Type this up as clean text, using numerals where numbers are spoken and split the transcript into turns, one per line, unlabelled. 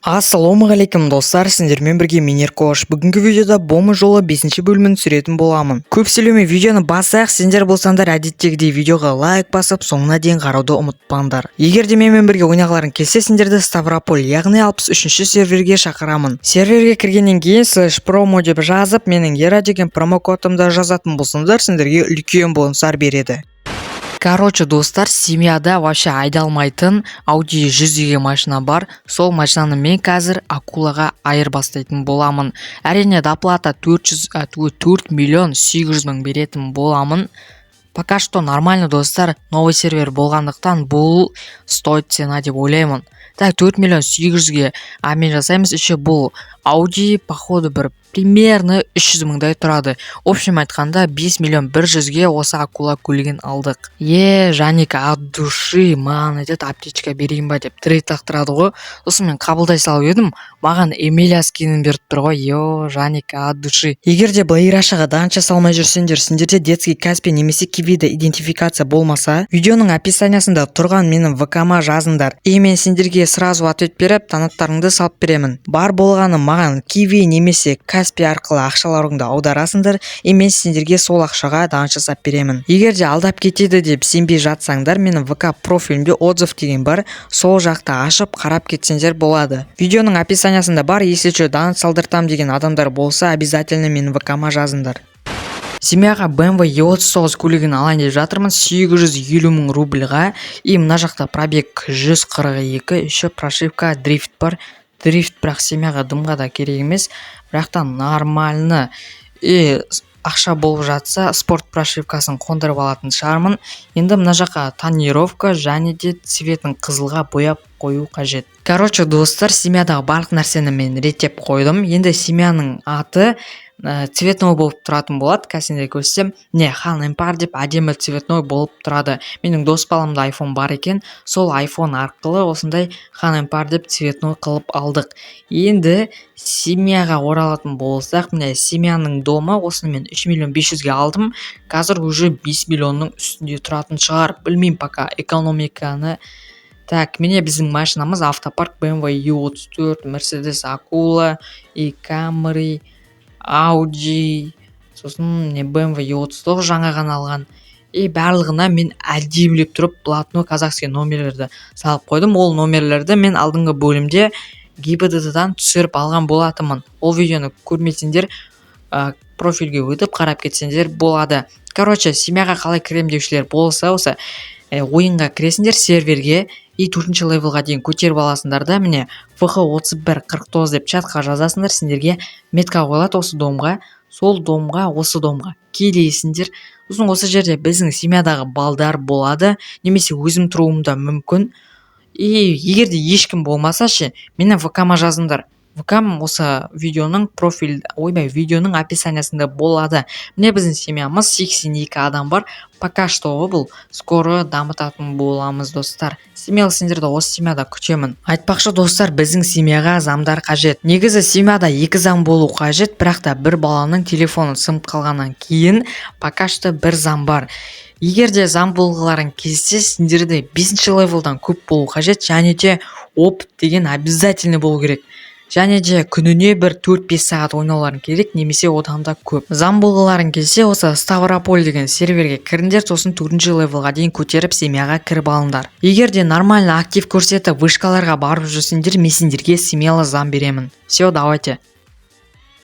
Ассалаумағалейкум, достар! Сендермен бірге мен, Еркош. Бүгінгі видеода Бомж жолы 5 бөлімін түсіретін боламын. Көп сөйлемей, видеоны басайық. Сендер болсаңдар, әдеттегідей видеоға лайк басып, соңына дейін қарауды ұмытпаңдар. Егер де менімен бірге ойнағыларың келсе, сендерді Ставрополь, яғни 63 серверге шақырамын. Серверге кіргеннен кейін /promo деп жазып, менің Ера деген промокодымды жазатын болсаңдар, сендерге үлкен бонустар береді. Короче, достар, семьяда вообще айдалмайтын Audi 100 деген машина бар. Сол машинаны мен қазір акулаға айырбастайтын боламын. Әрине, доплата 400, 4 миллион 800 мың беретін боламын. Пока что нормально, достар, новый сервер болғандықтан, бұл стоит цена деп ойлаймын. Так, 4 миллион 800-ге обмен жасаймыз. Еще бұл Audi, походу, бір примерно 300 мыңдай тұрады. В общем айтқанда, 5 миллион 100-ге осы акула көлігін алдық. Е, Жаник от души маған айтады, аптечка берейін ба деп трейд лақтырады ғой. Сосын мен қабылдай салып едім, маған Эмилия скинін беріп тұр ғой. Йо, Жаник от души. Егер де Блэй Рашаға донат салмай жүрсеңдер, сендерде детский Каспи немесе Кивиде идентификация болмаса, видеоның описаниясында тұрған менің ВК-ма жазыңдар. И мен сендерге сразу ответ беріп, донаттарыңды салып беремін. Бар болғаны, маған Киви немесе Каспи арқылы ақшаларыңды аударасыңдар, и мен сендерге сол ақшаға донат жасап беремін. Егер де алдап кетеді деп сенбей жатсаңдар, менің ВК профилімде отзыв деген бар, сол жақта ашып қарап кетсеңдер болады. Видеоның описаниясында бар. Если что, донат салдыртам деген адамдар болса, обязательно менің ВК-ма жазыңдар. Семьяға BMW E39 көлігін алайын деп жатырмын 850 мың рубльға. И мына жақта пробег 142, еще прошивка дрифт бар. Дрифт бірақ семьяға дымға да керек емес, бірақ та нормально. И ақша болып жатса, спорт прошивкасын қондырып алатын шығармын. Енді мына жаққа тонировка және де цветін қызылға бояп қою қажет. Короче, достар, семьядағы барлық нәрсені мен реттеп қойдым. Енді семьяның аты цветной болып тұратын болады. Қазір сендерге көрсетсем, міне, Хан Эмпайр деп әдемі цветной болып тұрады. Менің дос баламда айфон бар екен, сол айфон арқылы осындай Хан Эмпайр деп цветной қылып алдық. Енді семьяға оралатын болсақ, міне, семьяның домы. Осыны мен 3 миллион 500-ге алдым. Қазір уже 5 миллионның үстінде тұратын шығар, білмеймін пока экономиканы. Так, міне, біздің машинамыз, автопарк: BMW E34, Mercedes Акула и Camry, Audi, сосын не, BMW E39 жаңа ғана алған. И барлығына мен әдемілеп тұрып блатной казахский номерлерді салып қойдым. Ол номерлерді мен алдыңғы бөлімде ГИБДД-дан түсіріп алған болатынмын. Ол видеоны көрмесеңдер, профильге өтіп қарап кетсеңдер болады. Короче, семьяға қалай кірем деушілер болса, осы ойынға кіресіңдер, серверге, и төртінші левелға дейін көтеріп аласыңдар да, міне, ФХ 3149 деп чатқа жазасыңдар. Сендерге метка қойылады осы домға. Сол домға, осы домға келесіңдер. Сосын осы жерде біздің семьядағы балдар болады немесе өзім тұруым да мүмкін. И егер де ешкім болмаса ше, менің ВК-ма жазыңдар. ВК-м осы видеоның профиль, ойбай, видеоның описаниясында болады. Міне, біздің семьямыз, 82 адам бар пока что ғой, бұл скоро дамытатын боламыз. Достар, смело сендерді осы семьяда күтемін. Айтпақшы, достар, біздің семьяға замдар қажет. Негізі семьяда екі зам болу қажет, бірақ та бір баланың телефоны сынып қалғаннан кейін пока что бір зам бар. Егер де зам болғыларың келсе, сендерде бесінші левелдан көп болу қажет және де опыт деген обязательно болу керек және де күніне бір 4-5 сағат ойнауларың керек немесе одан да көп. Зам болғыларың келсе, осы Ставрополь деген серверге кіріңдер, сосын төртінші левелға дейін көтеріп, семьяға кіріп алыңдар. Егер де нормально актив көрсетіп, вышкаларға барып жүрсеңдер, мен сендерге смело зам беремін. Все, давайте.